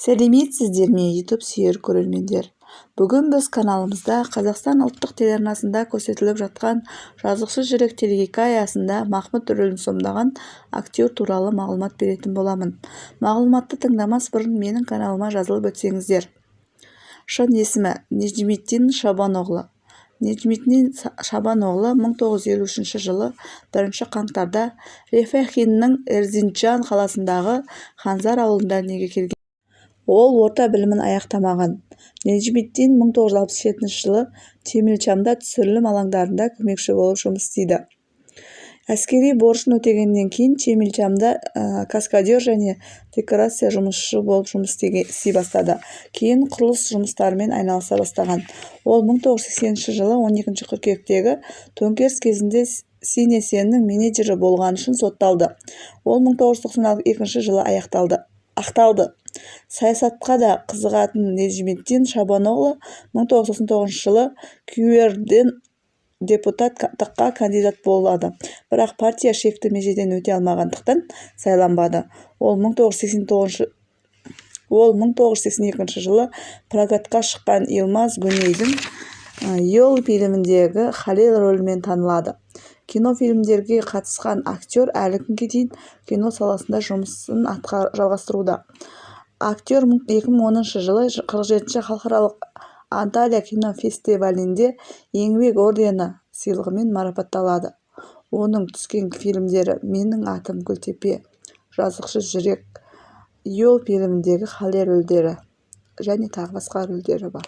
Сәлеметсіздер ме, ютуб сүйер көрермендер! Бүгін біз каналымызда Қазақстан ұлттық телеарнасында көрсетіліп жатқан «Жазықсыз жүрек» телехикаясында Махмұт рөлін сомдаған актер туралы мағлұмат беретін боламын. Мағлұматты тыңдамас бұрын менің каналыма жазылып өтсеңіздер. Шын есімі Неджметтин Шабаноғлы. Неджметтин Шабаноғлы 1953 жылы 1 қаңтарда Рефахиннің Эрзинджан қаласындағы Ханзар ауылында дүниеге келген. Ол орта білімін аяқтамаған. Неджметтин 1967 жылы Темелчамда түсірілім алаңдарында көмекші болып жұмыс істейді. Әскери борышын өтегеннен кейін Темелчамда каскадер және декорация жұмысшысы болып жұмыс істей бастады. Кейін құрылыс жұмыстарымен айналыса бастаған. Ол 1980 жылы 12 қыркүйектегі төңкеріс кезінде Синесеннің менеджері болғаны үшін сотталды. Ол 1992 жылы ақталды. Саясатқа да қызығатын Неджметтин Шабаноғлы 1999 жылы КЮРДен депутаттыққа кандидат болады, бірақ партия шекті межеден өте алмағандықтан сайланбады. Ол 1982 жылы прокатқа шыққан Йылмаз Гүнейдің «Йол» фильміндегі Халил рөлімен танылады. Кинофильмдерге қатысқан актер әлі күнге дейін кино саласында жұмысын жалғастыруда. Актер 2010 жылы 47-ші халықаралық Анталия кинофестивалінде «Еңбек ордені» сыйлығымен марапатталады. Оның түскен фильмдері: «Менің атым Күлтепе», «Жазықсыз жүрек», «Йол» фильміндегі Халил рөлдері және тағы басқа рөлдері бар.